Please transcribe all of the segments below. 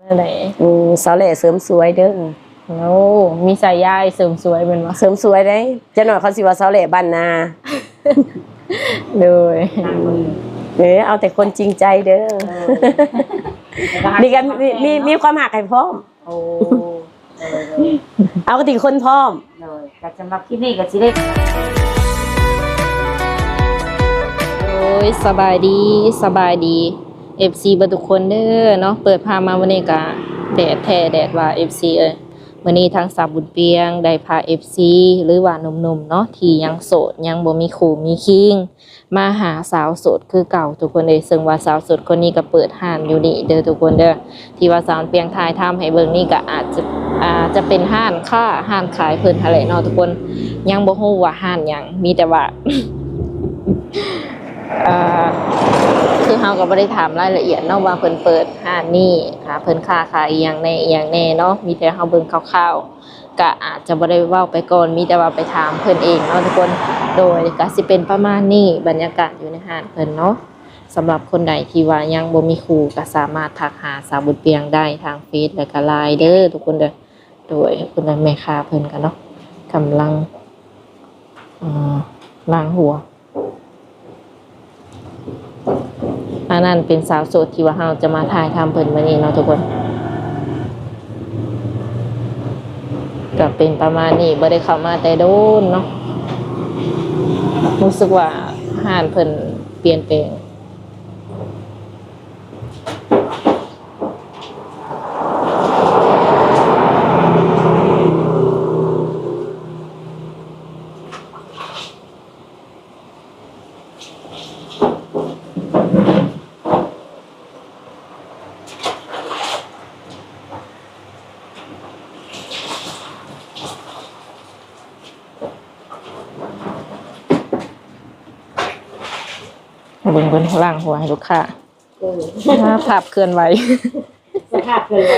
ແນວໃດ? ອືມ ສາວແຫຼເສີມສວຍເດີ້. ໂອ້ ມີສາຍາເສີມສວຍແມ່ນບໍ່? ເສີມສວຍເດ້. ຈັກໜ້ອຍເຂົາຊິວ່າສາວແຫຼບ້ານນາ. ໂດຍ. ເອີ ເອົາແຕ່ຄົນຈິງໃຈເດີ້. ເອີ ນີ້ກໍມີ ມີ ມີຄວາມຮັກໃຫ້ພ້ອມ. ໂອ້ ເອີ ເອົາແຕ່ຄົນພ້ອມ. ໂດຍ ກໍສຳລັບຄລິບນີ້ກໍຊິໄດ້ ໂດຍ ສະບາຍດີ ສະບາຍດີ ເອັຟຊີ ເບິດທຸກຄົນເດີ້ເນາະ. ເປີດພາບມາມື້ນີ້ກໍແດດແທ້ແດດວ່າ ເອັຟຊີ ເອີຍ. ມື້ນີ້ທາງສາວບຸນປຽງໄດ້ພາ ເອັຟຊີ ຫຼືວ່າໜຸ່ມໆເນາະ ທີ່ຍັງໂສດ ຍັງບໍ່ມີຄູ່ມີຄີງ ມາຫາສາວໂສດຄືເກົ່າທຸກຄົນເອີຍ. ເຊິ່ງວ່າສາວໂສດຄົນນີ້ກໍເປີດຮ້ານຢູ່ນີ້ເດີ້ທຸກຄົນເດີ້. ທີ່ວ່າສາວປຽງຖ່າຍທຳໃຫ້ເບິ່ງນີ້ກໍອາດຈະ ອາດຈະເປັນຮ້ານຄ້າ ຮ້ານຂາຍເພິ່ນຫັ້ນແຫຼະເນາະທຸກຄົນ. ຍັງບໍ່ຮູ້ວ່າຮ້ານຫຍັງ ມີແຕ່ວ່າ ເອີ ຄືເຮົາກໍບໍ່ໄດ້ຖາມລາຍລະອຽດເນາະ ວ່າເພິ່ນເປີດຮ້ານນີ້ ອາ ເພິ່ນຄ້າຂາຍອີ່ຫຍັງແດ່ ອີ່ຫຍັງແດ່ເນາະ. ມີແຕ່ເຮົາເບິ່ງຄ່າວໆ ກະອາດຈະບໍ່ໄດ້ເວົ້າໄປກ່ອນ ມີແຕ່ວ່າໄປຖາມເພິ່ນເອງເນາະທຸກຄົນ. ໂດຍ ກະຊິເປັນປະມານນີ້ ບັນຍາກາດຢູ່ໃນຮ້ານເພິ່ນເນາະ. ສຳລັບຄົນໃດທີ່ວ່າຍັງບໍ່ມີຄູ່ ກະສາມາດທັກຫາສາວບຸນປຽງໄດ້ທາງເຟສ ແລະກະລາຍເດີ້ທຸກຄົນເດີ້. ໂດຍ ເພິ່ນ ແມ່ຄ້າເພິ່ນກະເນາະ ກຳລັງ ເອີ ລ້າງຫົວ. ອັນນັ້ນເປັນສາວໂສດທີ່ວ່າເຮົາຈະມາຖ່າຍທຳເພິ່ນມື້ນີ້ເນາະທຸກຄົນ. ກໍເປັນປະມານນີ້ ບໍ່ໄດ້ເຂົ້າມາແຕ່ດົນເນາະ. ຮູ້ສຶກວ່າຮ້ານເພິ່ນປ່ຽນແປງ. ເບິ່ງເພິ່ນລ້າງຫົວໃຫ້ລູກຄ້າ. ໂອ້ຍ ພາບເຄື່ອນໄຫວ ສະພາບເຄື່ອນໄຫວ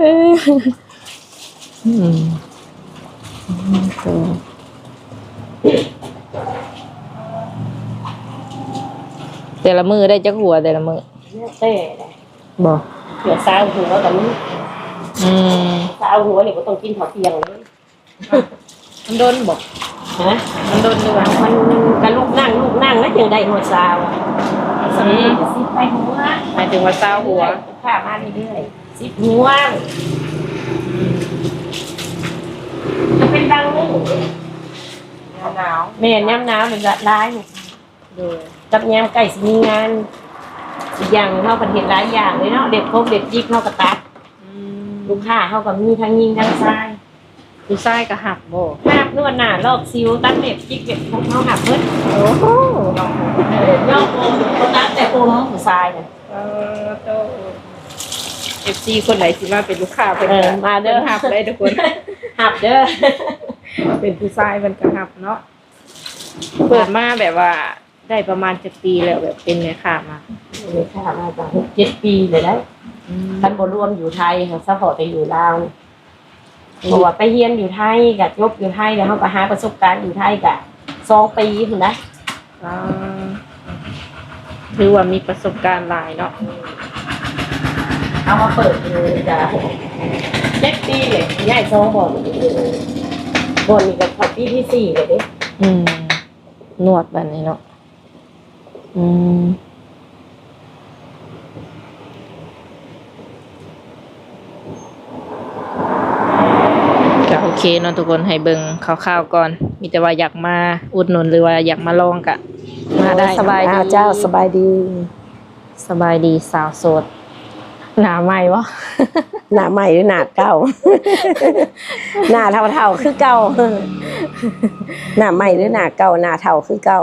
ອືມ ແຕ່ລະມື້ໄດ້ຈັກຫົວແຕ່ລະມື້? ແລ້ວແຕ່ ບໍ່ ເກືອບຊາວຫົວກໍມີ. ອືມ ຊາວຫົວນີ້ບໍ່ຕ້ອງກິນເຂົ້າທ່ຽງເລີຍ. ມັນດົນບໍ່? ຮະ? ມັນດົນຫຼືວ່າ ມັນກະລູກນັ່ງ ລູກນັ່ງແລ້ວຈັ່ງໄດ້ຮອດຊາວ. ອືມ ສິບ ສິບປາຍຫົວ ໝາຍເຖິງວ່າຊາວຫົວ ຂ້າມມາເລື້ອຍໆ ສິບຫົວ. ຈະເປັນບາງມື້ ຍາມໜາວ ແມ່ນ ຍາມໜາວນີ້ລະຫຼາຍ. ໂດຍ ກັບຍາມໃກ້ຊິມີງານ ອີກຢ່າງເຮົາພັດເຮັດຫຼາຍຢ່າງເລີຍເນາະ ເລັບຄົບເລັບຈິກເຮົາກໍຕັດ. ອືມ ລູກຄ້າເຮົາກໍມີທັງຍິງທັງຊາຍ. ຜູ້ຊາຍກໍຮັບບໍ່? ຮັບ ນວດໜ້າ ລອກສິວ ຕັດເລັບ ຈິກເລັບ ພວກເຮົາຮັບເບິດ. ໂອ້ໂຫ ຍ້ອມຜົມ ເອີ ຍ້ອມຜົມ ເຂົາຕັດແຕ່ຜົມຜູ້ຊາຍນະ. ເອີ ໂຕ ເອັຟຊີ ຄົນໃດຊິມາເປັນລູກຄ້າເພິ່ນ ເອີ ກໍມາເດີ້ ເພິ່ນຮັບໄດ້ທຸກຄົນ ຮັບເດີ້ ເປັນຜູ້ຊາຍເພິ່ນກໍຮັບເນາະ. ເປີດມາແບບວ່າໄດ້ປະມານຈັກປີແລ້ວ ແບບເປັນແມ່ຄ້າມາ? ແມ່ຄ້າມາກໍຫົກເຈັດປີແລ້ວ. ອືມ ຄັນບໍ່ລວມຢູ່ໄທ ສະເພາະແຕ່ຢູ່ລາວ. ເພາະວ່າໄປຮຽນຢູ່ໄທ ກະຈົບຢູ່ໄທ ແລ້ວເຮົາກໍຫາປະສົບການຢູ່ໄທກະສອງປີພຸ້ນນະ. ອ່າ ຖືວ່າມີປະສົບການຫຼາຍເນາະ. ເອົາມາເປີດຢູ່ກະເຈັດປີແລ້ວ ຍ້າຍສອງບ່ອນ ບ່ອນນີ້ກະເຂົ້າປີທີສີ່ແລ້ວເດ້. ອືມ ນວດບາດນີ້ເນາະ. ອືມ ກະໂອເຄເນາະທຸກຄົນ ໃຫ້ເບິ່ງຄ່າວໆກ່ອນ ມີແຕ່ວ່າຢາກມາອຸດໜູນ ຫຼືວ່າຢາກມາລອງກະມາໄດ້. ສະບາຍດີ. ອ້າວ ເຈົ້າ ສະບາຍດີ. ສະບາຍດີສາວໂສດ. ໜ້າໃໝ່ບໍ່? ໜ້າໃໝ່ຫຼືໜ້າເກົ່າ? ໜ້າເຖົ້າໆຄືເກົ່າ. ໜ້າໃໝ່ຫຼືໜ້າເກົ່າ? ໜ້າເຖົ້າຄືເກົ່າ.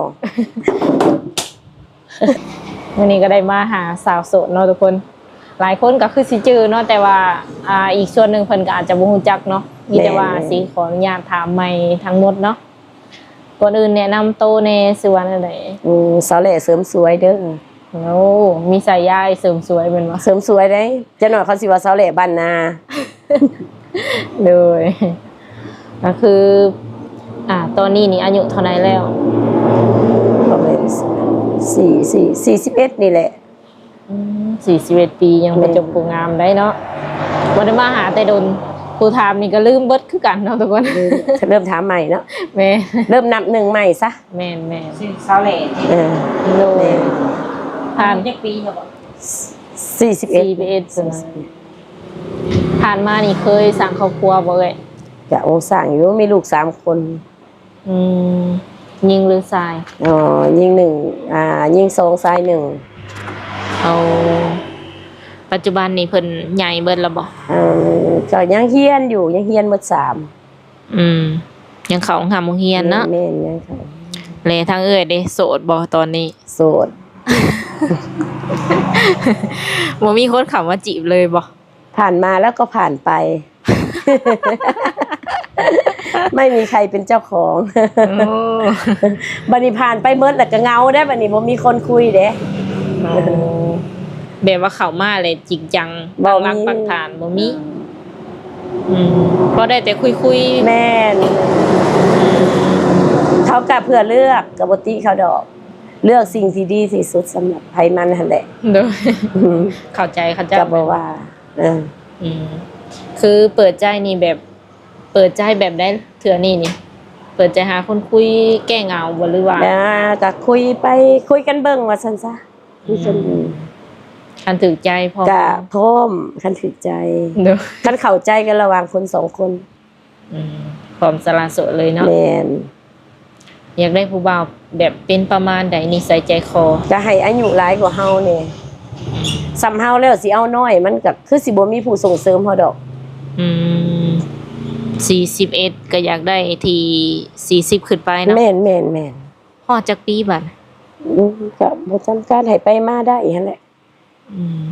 ມື້ນີ້ກໍໄດ້ມາຫາສາວໂສດເນາະທຸກຄົນ. ຫຼາຍຄົນກໍຄືຊິຈື່ເນາະ ແຕ່ວ່າ ອ່າ ອີກສ່ວນໜຶ່ງເພິ່ນກໍອາດຈະບໍ່ຮູ້ຈັກເນາະ. ມີແຕ່ວ່າ ແມ່ນ ຊິຂໍອະນຸຍາດຖາມໃໝ່ທັງໝົດເນາະ. ກ່ອນອື່ນແນະນຳໂຕແດ່ ຊື່ວ່າແນວໃດ? ອືມ ສາວແຫຼເສີມສວຍເດີ້. ໂອ້ ມີສາຍາເສີມສວຍແມ່ນບໍ່? ເສີມສວຍເດ້. ຈັກໜ້ອຍເຂົາຊິວ່າສາວແຫຼບ້ານນາ. ໂດຍ ກໍຄື ອ່າ ຕອນນີ້ນີ້ອາຍຸເທົ່າໃດແລ້ວ? ປະມານ ສີ່ ສີ່ ສີ່ສິບເອັດນີ້ແຫຼະ. ອືມ ສີ່ສິບເອັດປີ ຍັງບໍ່ ແມ່ນ ຈົບຜູ້ງາມໄດ໋ເນາະ. ບໍ່ໄດ້ມາຫາແຕ່ດົນ ຜູ້ຖາມນີ້ກໍລືມເບິດຄືກັນເນາະທຸກຄົນ. ເລີ່ມ ເລີ່ມຖາມໃໝ່ເນາະ. ແມ່ນ ເລີ່ມນັບໜຶ່ງໃໝ່ຊະ. ແມ່ນໆ ຊື່ສາວແຫຼ. ເອີ ໂດຍ ແມ່ນ. ຜ່ານ ອາຍຸຈັກປີແລ້ວກໍ? ສີ່ສິບເອັດ ສີ່ສິບເອັດ ພຸ້ນນະ. ຜ່ານມານີ້ເຄີຍສ້າງຄອບຄົວບໍ່ເອື້ອຍ? ກະ ໂອ້ ສ້າງຢູ່ ມີລູກສາມຄົນ. ອືມ ຍິງຫຼືຊາຍ? ອໍ ຍິງໜຶ່ງ ອ່າ ຍິງສອງ ຊາຍໜຶ່ງ. ເອົາ ປັດຈຸບັນນີ້ເພິ່ນໃຫຍ່ເບິດແລ້ວບໍ່? ເອີ ກໍຍັງຮຽນຢູ່ ຍັງຮຽນໝົດສາມ. ອືມ ຍັງເຂົ້າໂຮງຮ່ຳໂຮງຮຽນເນາະ. ແມ່ນໆ ຍັງເຂົ້າ. ແລະ ທາງເອື້ອຍເດ ໂສດບໍ່ຕອນນີ້? ໂສດ. ບໍ່ມີຄົນເຂົ້າມາຈີບເລີຍບໍ່? ຜ່ານມາແລ້ວກໍຜ່ານໄປ ໄມ່ມີໃຄເປັນເຈົ້າຂອງ. ໂອ້ ບັດນີ້ຜ່ານໄປໝົດແລ້ວກໍເຫງົາເດ້ ບັດນີ້ບໍ່ມີຄົນຄຸຍເດ້. ໂອ້ ແບບວ່າເຂົ້າມາແລ້ວຈິງຈັງ ປັກຫຼັກປັກຖານບໍ່ມີ. ອືມ ພໍໄດ້ແຕ່ຄຸຍໆ. ແມ່ນ ເຂົາກໍເພື່ອເລືອກ ກໍບໍ່ຕິເຂົາດອກ ເລືອກສິ່ງທີ່ດີທີ່ສຸດສຳລັບໃຜມັນຫັ້ນແຫຼະ. ໂດຍ ອືມ ເຂົ້າໃຈເຂົາເຈົ້າ ກໍບໍ່ວ່າ. ເອີ ອືມ ຄືເປີດໃຈນີ້ແບບ ເປີດໃຈແບບໃດເທື່ອນີ້ນີ້? ເປີດໃຈຫາຄົນຄຸຍແກ້ເຫງົາບໍ່ ຫຼືວ່າ? ອ່າ ກໍຄຸຍໄປ ຄຸຍກັນເບິ່ງວ່າຊັ້ນຊະ. ອືມ ຄຸຍກັນເບິ່ງ ຄັນຖືກໃຈພ້ອມ ກໍພ້ອມ ຄັນຖືກໃຈ. ໂດຍ ຄັນເຂົ້າໃຈກັນລະຫວ່າງຄົນສອງຄົນ. ອືມ ພ້ອມສະຫຼະໂສດເລີຍເນາະ. ແມ່ນ. ຢາກໄດ້ຜູ້ບ່າວແບບເປັນປະມານໃດ ນິໄສໃຈຄໍ? ກໍໃຫ້ອາຍຸຫຼາຍກວ່າເຮົາແດ່. ອືມ ສ່ຳເຮົາແລ້ວຊິເອົານ້ອຍ ມັນກໍຄືຊິບໍ່ມີຜູ້ສົ່ງເສີມເຮົາດອກ. ອືມ ສີ່ສິບເອັດ ກໍຢາກໄດ້ທີ່ສີ່ສິບຂຶ້ນໄປເນາະ. ແມ່ນໆໆ. ຮອດຈັກປີບັດ? ອືມ ກໍບໍ່ຈຳກັດ ໃຫ້ໄປມາໄດ້ຫັ້ນແຫຼະ. ອືມ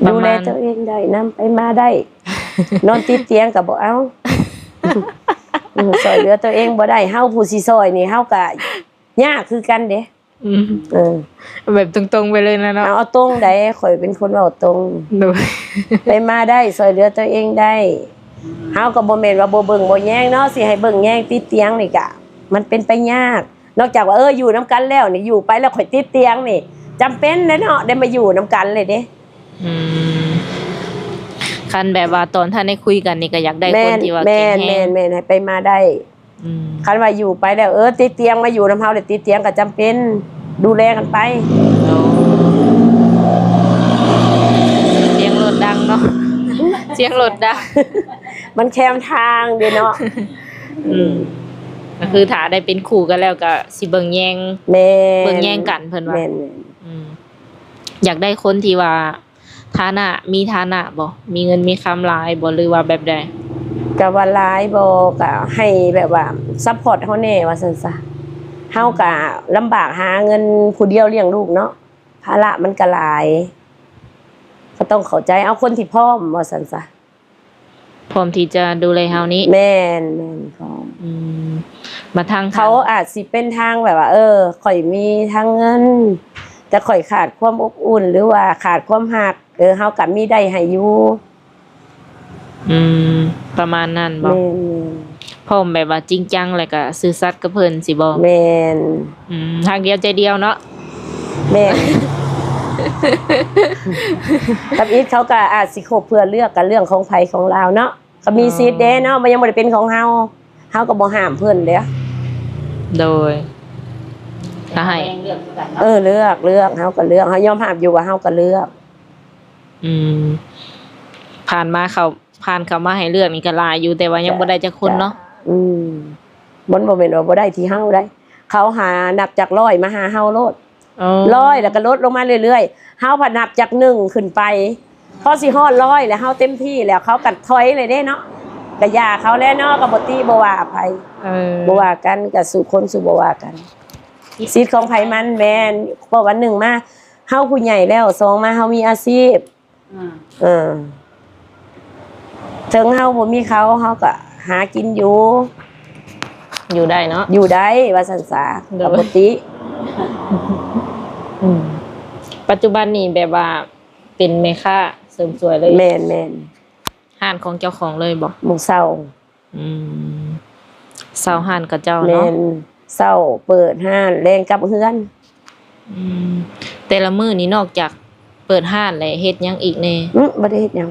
ປະມານ ດູແລຕົວເອງໄດ້ນຳ ໄປມາໄດ້ ນອນຕິດຕຽງກໍບໍ່ເອົາ. ອືມ ຊ່ອຍເຫຼືອຕົວເອງບໍ່ໄດ້ ເຮົາຜູ້ຊິຊ່ອຍນີ້ ເຮົາກໍຍາກຄືກັນເດ້. ອືມ ເອີ ແບບຕົງໆໄປເລີຍນະເນາະ. ເອົາ ເອົາຕົງໃດ ຂ້ອຍເປັນຄົນເວົ້າຕົງ. ໂດຍ ໄປມາໄດ້ ຊ່ອຍເຫຼືອຕົວເອງໄດ້ ເຮົາກໍບໍ່ແມ່ນວ່າບໍ່ເບິ່ງບໍ່ແຍງເນາະ ຊິໃຫ້ເບິ່ງແຍງຕິດຕຽງນີ້ກະ ມັນເປັນໄປຍາກ. ນອກຈາກວ່າ ເອີ ຢູ່ນຳກັນແລ້ວນີ້ ຢູ່ໄປແລ້ວຂ້ອຍຕິດຕຽງນີ້ ຈຳເປັນແຫຼະເນາະ ໄດ້ມາຢູ່ນຳກັນເລີຍເດ້. ອືມ ຄັນແບບວ່າຕອນທັນໄດ້ຄຸຍກັນນີ້ ກໍຢາກໄດ້ຄົນທີ່ວ່າແຂງແຮງ. ແມ່ນໆໆ ໃຫ້ໄປມາໄດ້. ອືມ ຄັນວ່າຢູ່ໄປແລ້ວ ເອີ ຕິດຕຽງມາຢູ່ນຳເຮົາແລ້ວ ຕິດຕຽງກໍຈຳເປັນ ດູແລກັນໄປ. ໂອ້ ສຽງລົດດັງເນາະ ສຽງລົດດັງ ມັນແຄມທາງເດ້ເນາະ. ອືມ ກໍຄືຖ້າໄດ້ເປັນຄູ່ກັນແລ້ວກໍຊິເບິ່ງແຍງ. ແມ່ນ ເບິ່ງແຍງກັນເພິ່ນວ່າ. ແມ່ນໆ. ອືມ ຢາກໄດ້ຄົນທີ່ວ່າຖານະ ມີຖານະບໍ່? ມີເງິນມີຄຳຫຼາຍບໍ່ ຫຼືວ່າແບບໃດ? ກະວ່າຫຼາຍບໍ່ ກະໃຫ້ແບບວ່າຊັບພອດເຮົາແດ່ວ່າຊັ້ນຊະ. ເຮົາກະລຳບາກຫາເງິນຜູ້ດຽວລ້ຽງລູກເນາະ ພາລະມັນກະຫຼາຍ ກໍຕ້ອງເຂົ້າໃຈ ເອົາຄົນທີ່ພ້ອມວ່າຊັ້ນຊະ. ພ້ອມທີ່ຈະດູແລເຮົານີ້. ແມ່ນໆ ພ້ອມ. ອືມ ມາທາງ ເຂົາອາດຊິເປັນທາງແບບວ່າ ເອີ ຂ້ອຍມີທາງເງິນ ແຕ່ຂ້ອຍຂາດຄວາມອົບອຸ່ນ ຫຼືວ່າຂາດຄວາມຮັກ ເອີ ເຮົາກໍມີໄດ້ໃຫ້ຢູ່. ອືມ ປະມານນັ້ນບໍ່? ແມ່ນໆ. ພ້ອມແບບວ່າຈິງຈັງ ແລ້ວກໍຊື່ສັດກັບເພິ່ນຊີ້ບໍ່? ແມ່ນ. ອືມ ຮັກດຽວໃຈດຽວເນາະ. ແມ່ນ. ທຳອິດເຂົາກໍອາດຊິຄົບເພື່ອເລືອກ ກໍເລື່ອງຂອງໃຜຂອງລາວເນາະ. ກໍມີສິດເດ້ເນາະ ມັນຍັງບໍ່ໄດ້ເປັນຂອງເຮົາ ເຮົາກໍບໍ່ຫ້າມເພິ່ນເດ້. ໂດຍ ກໍໃຫ້ ເອີ ເລືອກ ເລືອກ ເຮົາກໍເລືອກ ເຮົາຍອມຮັບຢູ່ວ່າເຮົາກໍເລືອກ. ອືມ ຜ່ານມາເຂົາ ຜ່ານເຂົ້າມາໃຫ້ເລືອກນີ້ກໍຫຼາຍຢູ່ ແຕ່ວ່າຍັງບໍ່ໄດ້ຈັກຄົນເນາະ. ອືມ ມັນບໍ່ແມ່ນວ່າບໍ່ໄດ້ທີ່ເຮົາໄດ໋ ເຂົາຫານັບຈາກຮ້ອຍມາຫາເຮົາໂລດ. ອໍ ຮ້ອຍແລ້ວກໍລົດລົງມາເລື້ອຍໆ ເຮົາພັດນັບຈາກໜຶ່ງຂຶ້ນໄປ ພໍຊິຮອດຮ້ອຍແລ້ວ ເຮົາເຕັມທີ່ແລ້ວ ເຂົາກໍຖອຍເລີຍເດ້ເນາະ. ກໍຢ່າເຂົາແຫຼະເນາະ ກໍບໍ່ຕິບໍ່ວ່າໃຜ. ເອີ ບໍ່ວ່າກັນ ກໍສູ່ຄົນສູ່ບໍ່ວ່າກັນ ສິດຂອງໃຜມັນ. ແມ່ນ ເພາະວ່າໜຶ່ງມາ ເຮົາຜູ້ໃຫຍ່ແລ້ວ ສອງມາ ເຮົາມີອາຊີບ. ອືມ ເອີ ເຖິງເຮົາບໍ່ມີເຂົາ ເຮົາກໍຫາກິນຢູ່ ຢູ່ໄດ້ເນາະ ຢູ່ໄດ້ວ່າຊັ້ນຊະ. ໂດຍ ກໍບໍ່ຕິ. ອືມ ປັດຈຸບັນນີ້ແບບວ່າເປັນແມ່ຄ້າເສີມສວຍເລີຍ. ແມ່ນໆ. ຮ້ານຂອງເຈົ້າຂອງເລີຍບໍ່? ໝ່ອງເຊົ່າ. ອືມ ເຊົ່າຮ້ານຂະເຈົ້າເນາະ. ແມ່ນ ເຊົ້າເປີດຮ້ານ ແລງກັບເຮືອນ. ອືມ ແຕ່ລະມື້ນີ້ນອກຈາກ ເປີດຮ້ານແລ້ວເຮັດຫຍັງອີກແດ່? ອືມ ບໍ່ໄດ້ເຮັດຫຍັງ.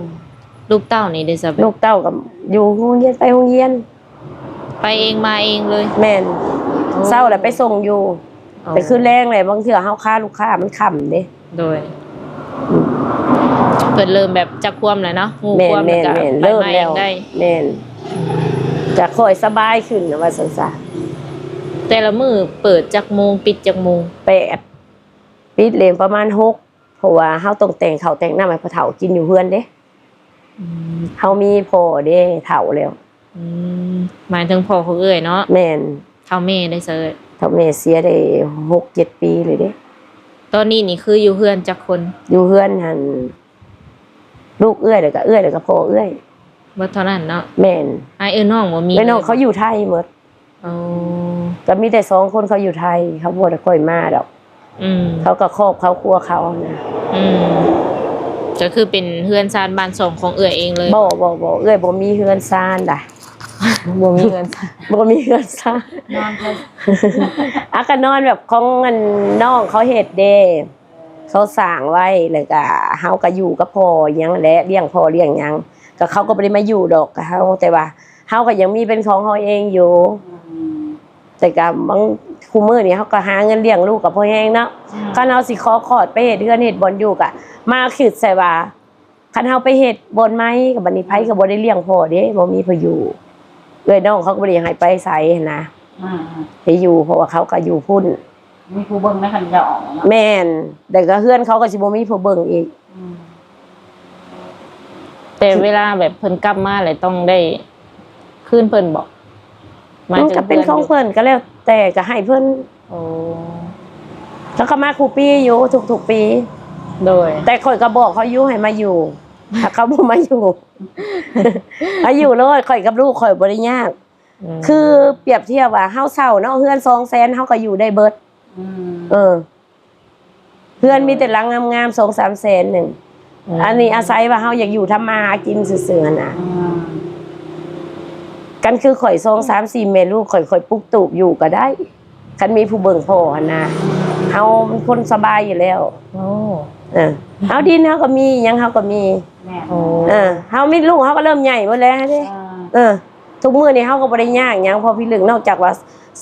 ລູກເຕົ້ານີ້ເດ້ຊະ? ລູກເຕົ້າກໍຢູ່ໂຮງຮຽນ ໄປໂຮງຮຽນ ໄປເອງມາເອງເລີຍ? ແມ່ນ. ໂອ້ ເຊົ້າແລ້ວໄປສົ່ງຢູ່. ອໍ ແຕ່ຄືແລງແຫຼະ ບາງເທື່ອເຮົາຄາລູກຄ້າມັນຄ່ຳເດ້. ໂດຍ. ອືມ ເພິ່ນເລີ່ມແບບຈັກຄວາມແລ້ວເນາະ ຮູ້ຄວາມແລ້ວກໍໄປມາເອງໄດ້. ແມ່ນ. ກໍຄ່ອຍສະບາຍຂຶ້ນ ວ່າຊັ້ນຊະ. ແຕ່ລະມື້ເປີດຈັກໂມງ ປິດຈັກໂມງ? ແປດ ປິດເລີຍປະມານຫົກ ເພາະວ່າເຮົາຕ້ອງແຕ່ງເຂົ້າແຕ່ງນ້ຳໃຫ້ພໍ່ເຖົ້າກິນຢູ່ເຮືອນເດ້. ອືມ ເຮົາມີພໍ່ເດ້ ເຖົ້າແລ້ວ. ອືມ ໝາຍເຖິງພໍ່ຂອງເອື້ອຍເນາະ? ແມ່ນ. ເຖົ້າແມ່ໄດ້ຊະເອື້ອຍ? ເຖົ້າແມ່ເສຍໄດ້ຫົກເຈັດປີເລີຍເດ້. ຕອນນີ້ນີ້ຄືຢູ່ເຮືອນຈັກຄົນ? ຢູ່ເຮືອນຫັ້ນ ລູກເອື້ອຍ ແລ້ວກໍເອື້ອຍ ແລ້ວກໍພໍ່ເອື້ອຍ ໝົດເທົ່ານັ້ນເນາະ? ແມ່ນ. ອ້າຍເອື້ອຍນ້ອງບໍ່ມີ? ເອື້ອຍນ້ອງເລີຍ ເຂົາຢູ່ໄທໝົດ. ອໍ ກໍມີແຕ່ສອງຄົນເຂົາຢູ່ໄທ ເຂົາບໍ່ໄດ້ຄ່ອຍມາດອກ. ອືມ ເຂົາກໍຄອບເຂົາຄົວເຂົານະ. ອືມ ກໍຄືເປັນເຮືອນຊານບ້ານຊ່ອງຂອງເອື້ອຍເອງເລີຍ? ບໍ່ ບໍ່ ບໍ່ ເອື້ອຍບໍ່ມີເຮືອນຊານດາ. ບໍ່ມີເຮືອນຊານ? ບໍ່ມີເຮືອນຊານ. ນອນເພິ່ນ ອາ ກໍນອນແບບຂອງອັນນ້ອງເຂົາເຮັດເດ້ ເຂົາສ້າງໄວ້ ແລ້ວກໍເຮົາກໍຢູ່ກັບພໍ່ຫຍັງແຫຼະ ລ້ຽງພໍ່ລ້ຽງຫຍັງ ກໍເຂົາກໍບໍ່ໄດ້ມາຢູ່ດອກກັບເຮົາ ແຕ່ວ່າ ເຮົາກໍຍັງມີເປັນຂອງເຮົາເອງຢູ່. ອືມ ແຕ່ກໍບາງ ຄູ່ມື້ນີ້ເຮົາກໍຫາເງິນລ້ຽງລູກກໍພໍແຮງເນາະ. ອືມ ຄັນເຮົາຊິຂໍຄອດໄປເຮັດເຮືອນເຮັດບ່ອນຢູ່ ກໍມາຄິດໃສ່ວ່າ ຄັນເຮົາໄປເຮັດບ່ອນໃໝ່ ກໍບັດນີ້ໃຜກໍບໍ່ໄດ້ລ້ຽງພໍ່ເດ້ ບໍ່ມີໃຜຢູ່. ເອື້ອຍນ້ອງເຂົາກໍບໍ່ໄດ້ຢາກໃຫ້ໄປໃສຫັ້ນນະ. ອືມ ໃຫ້ຢູ່ ເພາະວ່າເຂົາກໍຢູ່ພຸ້ນ ມີຜູ້ເບິ່ງໃນຄັນເຈົ້າອອກເນາະ. ແມ່ນ. ແຕ່ກໍເຮືອນເຂົາກໍຊິບໍ່ມີຜູ້ເບິ່ງອີກ. ອືມ ແຕ່ເວລາແບບເພິ່ນກັບມາແລ້ວຕ້ອງໄດ້ຄືນເພິ່ນບໍ? ມັນກໍເປັນຂອງເພິ່ນ ກໍແລ້ວແຕ່ ກໍໃຫ້ເພິ່ນ. ໂອ້ ເຂົາກໍມາຄູ່ປີຢູ່ ທຸກໆປີ. ໂດຍ. ແຕ່ຂ້ອຍກໍບອກເຂົາຢູ່ໃຫ້ມາຢູ່ ຖ້າເຂົາບໍ່ມາຢູ່ ມາຢູ່ໂລດ ຂ້ອຍກັບລູກຂ້ອຍບໍ່ໄດ້ຍາກ. ອືມ ຄືປຽບທຽບວ່າເຮົາເຊົ່າເນາະ ເຮືອນສອງແສນ ເຮົາກໍຢູ່ໄດ້ເບິດ. ອືມ ເອີ ເຮືອນມີແຕ່ຫຼັງງາມໆ ສອງສາມແສນໜຶ່ງ. ອືມ ອັນນີ້ອາໄສວ່າເຮົາຢາກຢູ່ທຳມາຫາກິນຊື່ໆຫັ້ນນະ. ອືມ ຄັນຄືຂ້ອຍສອງສາມສີ່ແມ່ລູກ ຂ້ອຍ ຂ້ອຍປຸກຕູບຢູ່ກໍໄດ້ ຄັນມີຜູ້ເບິ່ງພໍ່ຫັ້ນນະ. ເຮົາມັນຄົນສະບາຍຢູ່ແລ້ວ. ໂອ້ ເອີ ເຮົາດິນເຮົາກໍມີ ຫຍັງເຮົາກໍມີ. ແມ່ນ. ໂອ້ ເອີ ເຮົາມີລູກ ເຮົາກໍເລີ່ມໃຫຍ່ໝົດແລ້ວເດ້. ເອີ ເອີ ທຸກມື້ນີ້ເຮົາກໍບໍ່ໄດ້ຍາກຫຍັງ ພໍພິລຶກ ນອກຈາກວ່າ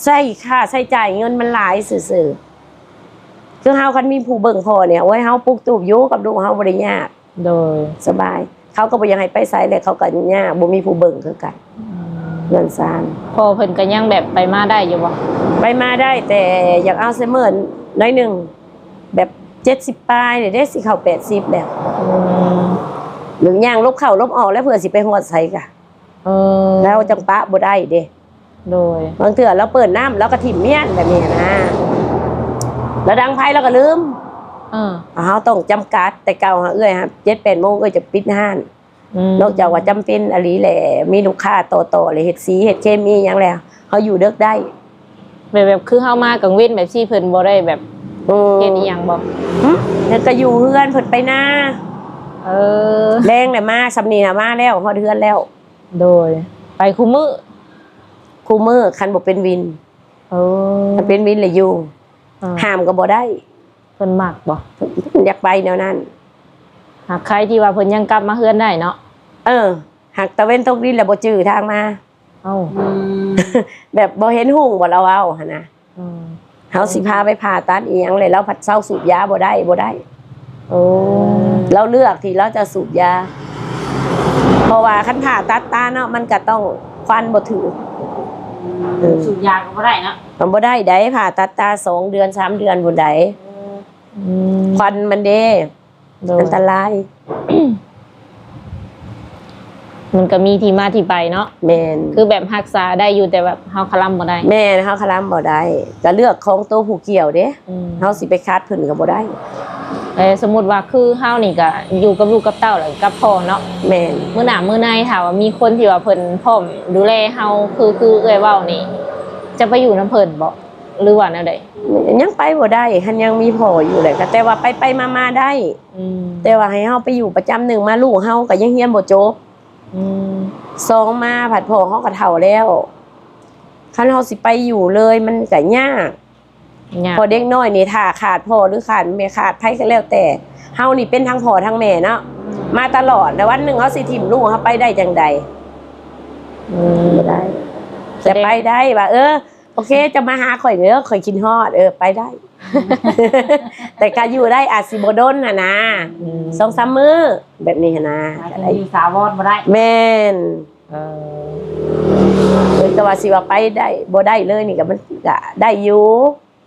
ໃຊ້ຄ່າໃຊ້ຈ່າຍເງິນມັນຫຼາຍຊື່ໆ. ຄືເຮົາຄັນມີຜູ້ເບິ່ງພໍ່ນີ້ ໂອ້ຍ ເຮົາປຸກຕູບຢູ່ກັບລູກເຮົາບໍ່ໄດ້ຍາກ. ໂດຍ. ສະບາຍ. ເຂົາກໍບໍ່ຢາກໃຫ້ໄປໃສແຫຼະ ເຂົາກໍຍາກ ບໍ່ມີຜູ້ເບິ່ງຄືກັນ. ອືມ ເຮືອນຊານ. ພໍ່ເພິ່ນກໍຍັງແບບໄປມາໄດ້ຢູ່ບໍ່? ໄປມາໄດ້ ແຕ່ຢາກອັລໄຊເມີໜ້ອຍໜຶ່ງ ແບບເຈັດສິບປາຍນີ້ເດ້ ຊິເຂົ້າແປດສິບແລ້ວ. ອືມ ແບບຍ່າງຫຼົບເຂົ້າຫຼົບອອກແລ້ວ ເພື່ອຊິໄປຮອດໃສກະ. ເອີ ລາວຈັ່ງປະບໍ່ໄດ້ເດ້. ໂດຍ. ບາງເທື່ອລາວເປີດນ້ຳ ລາວກໍຖິ້ມມ້ຽນແບບນີ້ນະ ລາວດັງໄຟລາວກໍລືມ. ເອີ ເຮົາຕ້ອງຈຳກັດ. ແຕ່ເກົ່າຫາເອື້ອຍຫາ ເຈັດແປດໂມງເອື້ອຍຈະປິດຮ້ານ. ອືມ ນອກຈາກວ່າຈຳເປັນອີ່ຫຼີແຫຼະ ມີລູກຄ້າຕໍ່ໆ ແລະ ເຮັດສີເຮັດເຄມີຫຍັງແລ້ວ ເຮົາຢູ່ເດິກໄດ້. ແບບ ແບບຄືເຮົາມາກາງເວັນແບບຊີ້ ເພິ່ນບໍ່ໄດ້ແບບ ອືມ ເຮັດອີ່ຫຍັງບໍ່? ຫຶ ເພິ່ນກໍຢູ່ເຮືອນ ເພິ່ນໄປນາ. ເອີ ແລງແລ້ວມາ ສ່ຳນີ້ນະ ມາແລ້ວ ຮອດເຮືອນແລ້ວ. ໂດຍ. ໄປຄູ່ມື້? ຄູ່ມື້ ຄັນບໍ່ເປັນວິນ. ເອີ ຄັນເປັນວິນລະຢູ່. ເອີ ຫ້າມກໍບໍ່ໄດ້. ເພິ່ນມັກບໍ່? ເພິ່ນຢາກໄປແນວນັ້ນ. ຫາກໃຄທີ່ວ່າເພິ່ນຍັງກັບມາເຮືອນໄດ້ເນາະ. ເອີ ຫາກຕາເວັນຕົກດິນແລ້ວບໍ່ຈື່ທາງມາ. ເອົ້າ ອືມ ແບບບໍ່ເຫັນຮຸ່ງບໍ່ ລາວເວົ້າຫັ້ນນະ. ອືມ ເຮົາຊິພາໄປຜ່າຕັດອີ່ຫຍັງ ແລ້ວລາວພັດເຊົາສູບຢາບໍ່ໄດ້ ບໍ່ໄດ້. ໂອ້ ລາວເລືອກທີ່ລາວຈະສູບຢາ ເພາະວ່າຄັນຜ່າຕັດຕາເນາະ ມັນກະຕ້ອງຄວັນບໍ່ຖືກ. ອືມ ເອີ ສູບຢາກໍບໍ່ໄດ້ເນາະ. ມັນບໍ່ໄດ້ໃດ໋ ຜ່າຕັດຕາສອງເດືອນ ສາມເດືອນພຸ້ນໃດ໋. ເອີ ອືມ ຄວັນມັນເດ້. ໂດຍ. ອັນຕະລາຍ. ມັນກໍມີທີ່ມາທີ່ໄປເນາະ. ແມ່ນ. ຄືແບບຮັກສາໄດ້ຢູ່ ແຕ່ແບບເຮົາຄະລຳບໍ່ໄດ້. ແມ່ນ ເຮົາຄະລຳບໍ່ໄດ້ ກໍເລື່ອງຂອງໂຕຜູ້ກ່ຽວເດ້. ອືມ ເຮົາຊິໄປຂັດເພິ່ນກໍບໍ່ໄດ້. ແຕ່ສົມມຸດວ່າຄືເຮົານີ້ກໍຢູ່ກັບລູກກັບເຕົ້າ ແລ້ວກັບພໍ່ເນາະ. ແມ່ນ. ມື້ໜ້າມື້ໃນຖ້າວ່າມີຄົນທີ່ວ່າເພິ່ນພ້ອມດູແລເຮົາ ຄື ຄືເອື້ອຍເວົ້ານີ້ ຈະໄປຢູ່ນຳເພິ່ນບໍ່ ຫຼືວ່າແນວໃດ? ຍັງໄປບໍ່ໄດ້ ຄັນຍັງມີພໍ່ຢູ່ແຫຼະ ກໍແຕ່ວ່າໄປໆມາໆໄດ້. ອືມ ແຕ່ວ່າໃຫ້ເຮົາໄປຢູ່ປະຈຳ ໜຶ່ງມາລູກເຮົາກໍຍັງຮຽນບໍ່ຈົບ. ອືມ ສອງມາພັດພໍ່ເຮົາກໍເຖົ້າແລ້ວ ຄັນເຮົາຊິໄປຢູ່ເລີຍມັນກໍຍາກ. ຍາກ ເພາະເດັກນ້ອຍນີ້ຖ້າຂາດພໍ່ ຫຼືຂາດແມ່ ຂາດໃຜກໍແລ້ວແຕ່ ເຮົານີ້ເປັນທັງພໍ່ທັງແມ່ເນາະ ມາຕະຫຼອດ ແລ້ວວັນໜຶ່ງເຮົາຊິຖິ້ມລູກເຮົາໄປໄດ້ຈັ່ງໃດ? ອືມ ບໍ່ໄດ້ ແຕ່ໄປໄດ້ວ່າ ເອີ ໂອເຄ ເຈົ້າມາຫາຂ້ອຍເດີ ຂ້ອຍຄິດຮອດ ເອີ ໄປໄດ້ ແຕ່ກະຢູ່ໄດ້ອາດຊິບໍ່ດົນຫັ້ນນາ ອືມ ສອງສາມມື້ແບບນີ້ຫັ້ນນາ ໝາຍເຖິງຢູ່ຖາວອນບໍ່ໄດ້ ແມ່ນ ເອີ ເອີ ແຕ່ວ່າຊິວ່າໄປໄດ້ ບໍ່ໄດ້ເລີຍນີ້ກະ ມັນກະໄດ້ຢູ່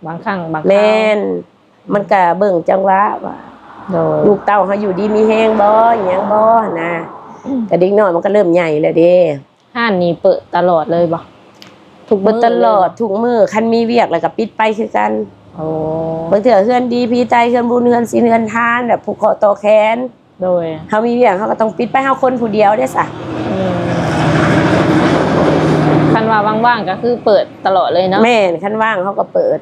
ບາງຄັ້ງບາງຄາວ ແມ່ນ ມັນກະເບິ່ງຈັງຫວະວ່າ ໂດຍ ລູກເຕົ້າເຮົາຢູ່ດີມີແຮງບໍ່ ອີ່ຫຍັງບໍ່ຫັ້ນນາ ອືມ ກະເດັກນ້ອຍມັນກະເລີ່ມໃຫຍ່ແລ້ວເດ້. ຮ້ານນີ້ເປີດຕະຫຼອດເລີຍບໍ່? ທຸກມື້ເປີດຕະຫຼອດ ເລີຍບໍ່? ທຸກມື້ ຄັນມີວຽກແລ້ວກະປິດໄປຄືກັນ. ໂອ້ ບາງເທື່ອເຮືອນດີຜີໃຕ້ ເຮືອນບຸນ ເຮືອນສິນ ເຮືອນທານ ແບບຜູກຂໍ້ຕໍ່ແຂນ ໂດຍ ເຮົາມີວຽກເຮົາກໍຕ້ອງປິດໄປ ເຮົາຄົນຜູ້ດຽວເດ້ຊະ ອືມ ຄັນວ່າວ່າງໆກໍຄືເປີດຕະຫຼອດເລີຍເນາະ. ແມ່ນ ຄັນວ່າງເຮົາກໍເປີດ.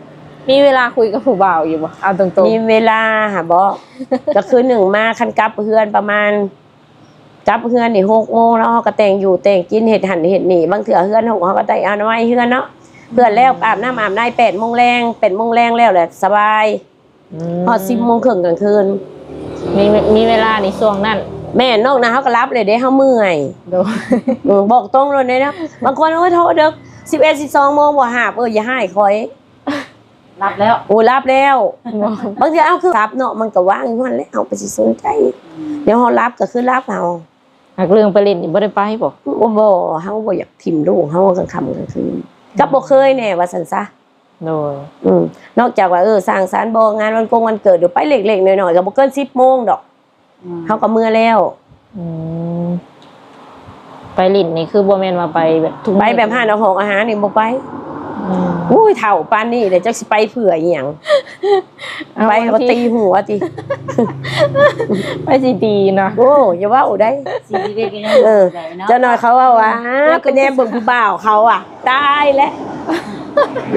ມີເວລາຄຸຍກັບຜູ້ບ່າວຢູ່ບໍ່? ເອົາຕົງໆ ມີເວລາຫາບໍ່? ກໍຄືໜຶ່ງມາ ຄັນກັບເຮືອນປະມານ ກັບເຮືອນນີ້ຫົກໂມງເນາະ ເຮົາກໍແຕ່ງຢູ່ແຕ່ງກິນ ເຮັດຫັ້ນເຮັດນີ້ ບາງເທື່ອເຮືອນເຮົາ ເຮົາກໍໄດ້ອະນາໄມເຮືອນເນາະ ເພື່ອແລ້ວອາບນ້ຳອາບໃນ ແປດໂມງແລງ ແປດໂມງແລງແລ້ວແຫຼະສະບາຍ ອືມ ຮອດສິບໂມງເຄິ່ງກາງຄືນ ມີ ມີເວລາໃນຊ່ວງນັ້ນ. ແມ່ນ ນອກນັ້ນເຮົາກໍຫຼັບເລີຍເດ້ ເຮົາເມື່ອຍ ໂດຍ ອືມ ບອກຕົງໂລດເດ້ເນາະ ບາງຄົນ ໂອ້ຍ ໂທເດິກ ສິບເອັດ ສິບສອງໂມງບໍ່ຮັບ ເອີ ຢ່າຮ້າຍຂ້ອຍ ຫຼັບແລ້ວ ໂອ້ ຫຼັບແລ້ວ ບາງເທື່ອ ເອົາ ຄືສັບເນາະ ມັນກໍວາງຢູ່ຫັ້ນແຫຼະ ເຮົາໄປຊິສົນໃຈ ອືມ ແນວເຮົາຫຼັບກໍຄືຫຼັບເຮົາ. ຫາກເລື່ອງໄປຫຼິ້ນນີ້ບໍ່ໄດ້ໄປບໍ່? ໂອ້ ບໍ່ ເຮົາບໍ່ຢາກຖິ້ມລູກເຮົາກາງຄ່ຳກາງຄືນ ອືມ ກັບບໍ່ເຄີຍແດ່ວ່າຊັ້ນຊະ. ໂດຍ ອືມ ນອກຈາກວ່າ ເອີ ສ້າງສັນບໍ່ ງານວັນກົງວັນເກີດ ຫຼືໄປເລັກໆນ້ອຍໆ ກໍບໍ່ເກີນສິບໂມງດອກ ອືມ ເຮົາກໍເມືອແລ້ວ. ອືມ ໄປຫຼິ້ນນີ້ຄືບໍ່ແມ່ນວ່າໄປແບບທຸກມື້ ໄປແບບຮ້ານອາຫອງອາຫານນີ້ບໍ່ໄປ. ອືມ ໂອ້ຍ ເຖົ້າປານນີ້ແລ້ວ ຈັກຊິໄປເພື່ອອີ່ຫຍັງ? ເອົາ ໄປກໍຕີຫົວຕິ ໄປຊິຕີນະ. ໂອ້ ຢ່າເວົ້າໄດ໋ ສີ່ສິບເອັດກໍຍັງ ເອີ ໄດ້ເນາະ ຈັກໜ້ອຍເຂົາເວົ້າວ່າ ເອີ ໄປແນມເບິ່ງຜູ້ບ່າວເຂົາອະ ຕາຍແລ້ວ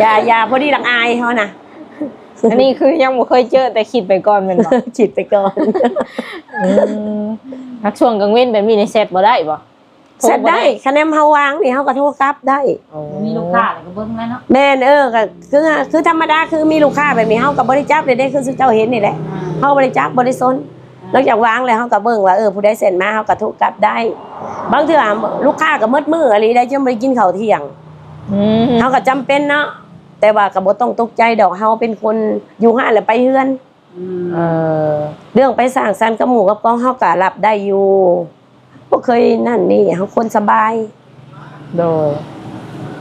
ຢ່າ ຢ່າ ພໍດີຫຼັງອາຍເຮົານະ. ອັນນີ້ຄືຍັງບໍ່ເຄີຍເຈີ ແຕ່ຄິດໄປກ່ອນແມ່ນບໍ່? ຄິດໄປກ່ອນ. ອືມ ຫາກຊ່ວງກາງເວັນແບບນີ້ນີ້ແຊັດບໍ່ໄດ້ບໍ່? ແຊັດໄດ້ ໂທບໍ່ໄດ້ ຄັນແມ່ນເຮົາວ່າງນີ້ເຮົາກໍໂທກັບໄດ້. ໂອ້ ມີລູກຄ້າແລ້ວກໍເບິ່ງແລ້ວເນາະ. ແມ່ນ ເອີ ກໍຄື ຄືທຳມະດາ ຄືມີລູກຄ້າແບບນີ້ ເຮົາກໍບໍ່ໄດ້ຈັບເດ້ ຄືເຈົ້າເຫັນນີ້ແຫຼະ ອ່າ ເຮົາບໍ່ໄດ້ຈັບ ບໍ່ໄດ້ສົນ ອ່າ ນອກຈາກວ່າງແລ້ວ ເຮົາກໍເບິ່ງວ່າ ເອີ ຜູ້ໃດແຊັດມາ ເຮົາກໍໂທກັບໄດ້. ບາງເທື່ອລູກຄ້າກໍໝົດມື້ອີ່ຫຼີໄດ໋ ຈົນບໍ່ໄດ້ກິນເຂົ້າທ່ຽງ. ອືມ ເຮົາກໍຈຳເປັນເນາະ ແຕ່ວ່າກໍບໍ່ຕ້ອງຕົກໃຈດອກ ເຮົາເປັນຄົນຢູ່ຮ້ານແລ້ວໄປເຮືອນ. ອືມ ເອີ ເລື່ອງໄປສັງສັນກັບໝູ່ກັບກອງ ເຮົາກໍຮັບໄດ້ຢູ່ ບໍ່ເຄີຍນັ້ນນີ້ ເຮົາຄົນສະບາຍ. ໂດຍ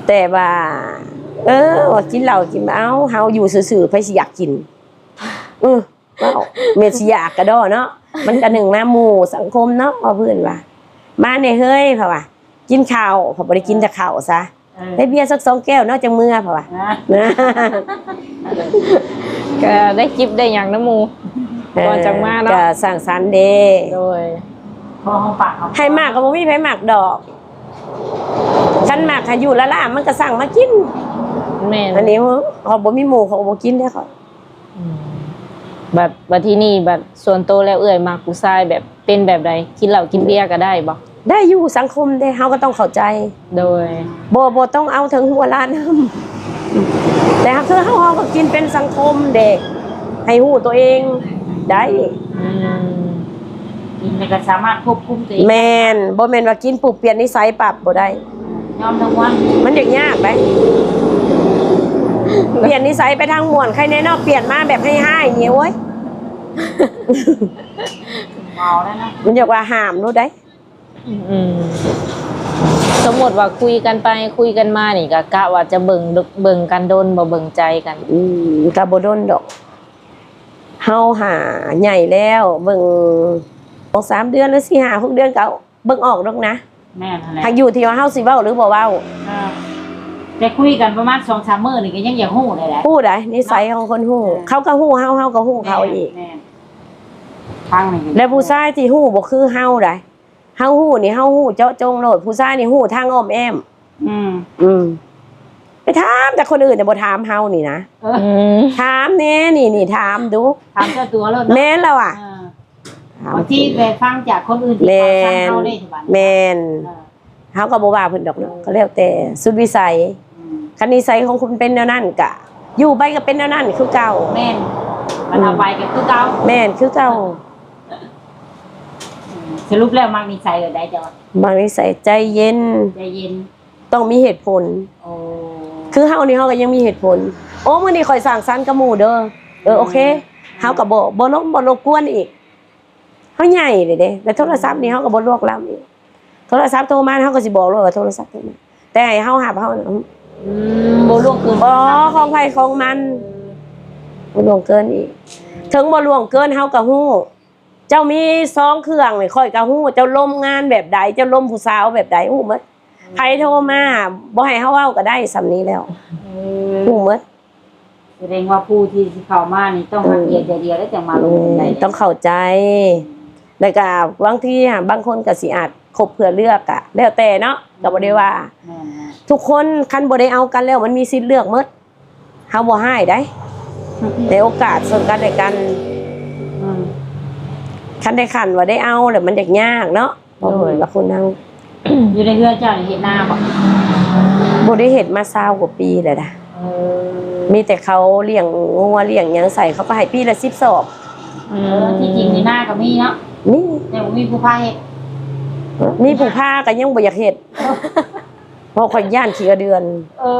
ແຕ່ວ່າ ເອີ ວ່າກິນເຫຼົ້າກິນ ເອົ້າ ເຮົາຢູ່ຊື່ໆ ໃຜຊິຢາກກິນ? ອື ເວົ້າ ແມ່ນຊິຢາກກະດໍເນາະ ມັນກະໜຶ່ງນຳໝູ່ສັງຄົມເນາະ ວ່າເພິ່ນວ່າ ມາແດ່ເຮີ້ຍ ເຂົາວ່າ ກິນເຂົ້າ ເຂົາບໍ່ໄດ້ກິນແຕ່ເຂົ້າຊະ ເອີ ໃຫ້ເບຍສັກສອງແກ້ວເນາະ ຈັ່ງເມືອ ເຂົາວ່າ ອ່າ ກໍໄດ້ຈິບໄດ້ຫຍັງນຳໝູ່ ເອີ ກ່ອນຈັ່ງມາເນາະ ກໍສັງສັນເດ້ ໂດຍ ພໍຫອມປາກຫອມຄອ ໃຜມັກກໍບໍ່ມີໃຜມັກດອກ ຄັນມັກໃຫ້ຢູ່ລ້າໆ ມັນກໍສັ່ງມາກິນ ແມ່ນ ອັນນີ້ເຮົາບໍ່ມີໝູ່ ເຂົາກໍບໍ່ກິນເດ້ ເຂົາ ອືມ ບັດ ບັດທີນີ້ ບັດສ່ວນໂຕແລ້ວ ເອື້ອຍມັກຜູ້ຊາຍແບບ ເປັນແບບໃດ? ກິນເຫຼົ້າກິນເບຍກໍໄດ້ບໍ່? ໄດ້ຢູ່ ສັງຄົມເດ້ ເຮົາກໍຕ້ອງເຂົ້າໃຈ ໂດຍ ບໍ່ ບໍ່ຕ້ອງເອົາເຖິງຫົວລ້ານນຳ ແຕ່ຖ້າຄືເຮົາ ເຮົາກໍກິນເປັນສັງຄົມເດ້ ໃຫ້ຮູ້ຕົວເອງໄດ້ ອືມ ກິນແລ້ວກໍສາມາດຄວບຄຸມຕົວເອງ ແມ່ນ ບໍ່ແມ່ນວ່າກິນປຸບປ່ຽນນິໄສປັບບໍ່ໄດ້ ຍອມທັງວັນ ມັນຍາກໆໄດ໋ ປ່ຽນນິໄສໄປທາງມ່ວນ ໃຄແນ່ເນາະ ປ່ຽນມາແບບຮ້າຍໆນີ້ ໂອ້ຍ ເມົາແລ້ວນະ ມັນຢາກວ່າຫ້າມໂລດໄດ໋ ອືມ ສົມມຸດວ່າຄຸຍກັນໄປຄຸຍກັນມານີ້ ກະ ກະວ່າຈະເບິ່ງ ເບິ່ງກັນດົນບໍ່ ເບິ່ງໃຈກັນ ອືມ ກະບໍ່ດົນດອກ ເຮົາຫາໃຫຍ່ແລ້ວ ເບິ່ງສອງສາມເດືອນ ຫຼືສີ່ຫ້າຫົກເດືອນ ກະເບິ່ງອອກດອກນະ ແມ່ນຫັ້ນແຫຼະ ຫາກຢູ່ທີ່ວ່າເຮົາຊິເວົ້າ ຫຼືບໍ່ເວົ້າ ອ່າ ແຕ່ຄຸຍກັນປະມານສອງສາມມື້ນີ້ ກໍຍັງຢາກຮູ້ໄດ້ແຫຼະ ຮູ້ໄດ໋ ນິໄສຂອງຄົນຮູ້ ເອີ ເຂົາກໍຮູ້ເຮົາ ເຮົາກໍຮູ້ເຂົາອີກ ແມ່ນ ແມ່ນ ຟັງນີ້ ແລະຜູ້ຊາຍທີ່ຮູ້ບໍ່ຄືເຮົາໄດ໋ ເຮົາຮູ້ນີ້ ເຮົາຮູ້ເຈາະຈົງໂລດ ຜູ້ຊາຍນີ້ຮູ້ທາງອ້ອມແອ້ມ ອືມ ອືມ ໄປຖາມແຕ່ຄົນອື່ນ ແຕ່ບໍ່ຖາມເຮົານີ້ນະ ເອີ ອືມ ຖາມແນ່ ນີ້ ນີ້ ຖາມດູ ຖາມເຈົ້າຕົວໂລດເນາະ ແມ່ນແລ້ວອະ ເອີ ບາງທີໄປຟັງຈາກຄົນອື່ນທີ່ເຂົາສັ່ງເຮົາເດ້ ແມ່ນ ເອີ ເຮົາກໍບໍ່ວ່າເພິ່ນດອກເນາະ ເອີ ກໍແລ້ວແຕ່ສຸດວິໄສ ອືມ ຄັນນິໄສຂອງຄຸນເປັນແນວນັ້ນ ກະຢູ່ໄປກໍເປັນແນວນັ້ນຄືເກົ່າ ແມ່ນ ຄັນເອົາໄປກໍຄືເກົ່າ ແມ່ນ ຄືເກົ່າ ສະຫຼຸບແລ້ວມັກນິໄສແບບໃດເຈົ້າ? ມັກນິໄສໃຈເຢັນ ໃຈເຢັນ ຕ້ອງມີເຫດຜົນ. ໂອ້ ຄືເຮົານີ້ເຮົາກໍຍັງມີເຫດຜົນ. ໂອ້ ມື້ນີ້ຂ້ອຍສ້າງສັນກັບໝູ່ເດີ. ເອີ ໂອເຄ ເຮົາກໍບໍ່ ບໍ່ລົບ ບໍ່ລົບກວນອີກ. ເຮົາໃຫຍ່ແລ້ວເດ້ ແລ້ວໂທລະສັບນີ້ເຮົາກໍບໍ່ລວກລ້ຳອີກ. ໂທລະສັບໂທມາ ເຮົາກໍຊິບອກໂລດວ່າໂທລະສັບໂທມາ ແຕ່ໃຫ້ເຮົາຮັບເຮົານະ ອືມ ບໍ່ລ່ວງເກີນ ບໍ່ ຂອງໃຜຂອງມັນ ບໍ່ລ່ວງເກີນອີກ. ເຖິງບໍ່ລ່ວງເກີນເຮົາກໍຮູ້ ເຈົ້າມີສອງເຄື່ອງນີ້ ຂ້ອຍກໍຮູ້ ເຈົ້າລົມງານແບບໃດ ເຈົ້າລົມຜູ້ສາວແບບໃດ ຮູ້ໝົດ. ໃຜໂທມາ ບໍ່ໃຫ້ເຮົາເວົ້າກໍໄດ້ ສ່ຳນີ້ແລ້ວ ເອີ ຮູ້ໝົດ. ສະແດງວ່າຜູ້ທີ່ຊິເຂົ້າມານີ້ຕ້ອງຮັກດຽວໃຈດຽວ ແລ້ວຈັ່ງມາລົງທຶນໄດ້ ຕ້ອງເຂົ້າໃຈ. ແລ້ວກະບາງທີຫາ ບາງຄົນກະຊິອາດຄົບເພື່ອເລືອກ ກະແລ້ວແຕ່ເນາະ ກະບໍ່ໄດ້ວ່າ. ແມ່ນໆ ທຸກຄົນຄັນບໍ່ໄດ້ເອົາກັນແລ້ວ ມັນມີສິດເລືອກໝົດ. ເຮົາບໍ່ຮ້າຍໃດ ໃຫ້ໂອກາດເຊິ່ງກັນແລະກັນ. ອືມ ຄັນໄດ້ຂັ້ນວ່າໄດ້ເອົາແລ້ວ ມັນຢາກຍາກເນາະ. ບໍ່ຮູ້ວ່າຄົນເຮົາ ຢູ່ໃນເຮືອນເຈົ້ານີ້ເຮັດນາບໍ່? ບໍ່ໄດ້ເຮັດມາຊາວກວ່າປີແລ້ວນະ. ເອີ ມີແຕ່ເຂົາລ້ຽງງົວລ້ຽງຫຍັງໃສ່ ເຂົາກໍໃຫ້ປີລະສິບສອບ. ອືມ ເອີ ທີ່ຈິງນີ້ນາກໍມີເນາະ ມີ ແຕ່ບໍ່ມີຜູ້ພາເຮັດ. ມີຜູ້ພາກໍຍັງບໍ່ຢາກເຮັດ ເພາະຂ້ອຍຢ້ານຂີ້ກະເດືອນ. ເອີ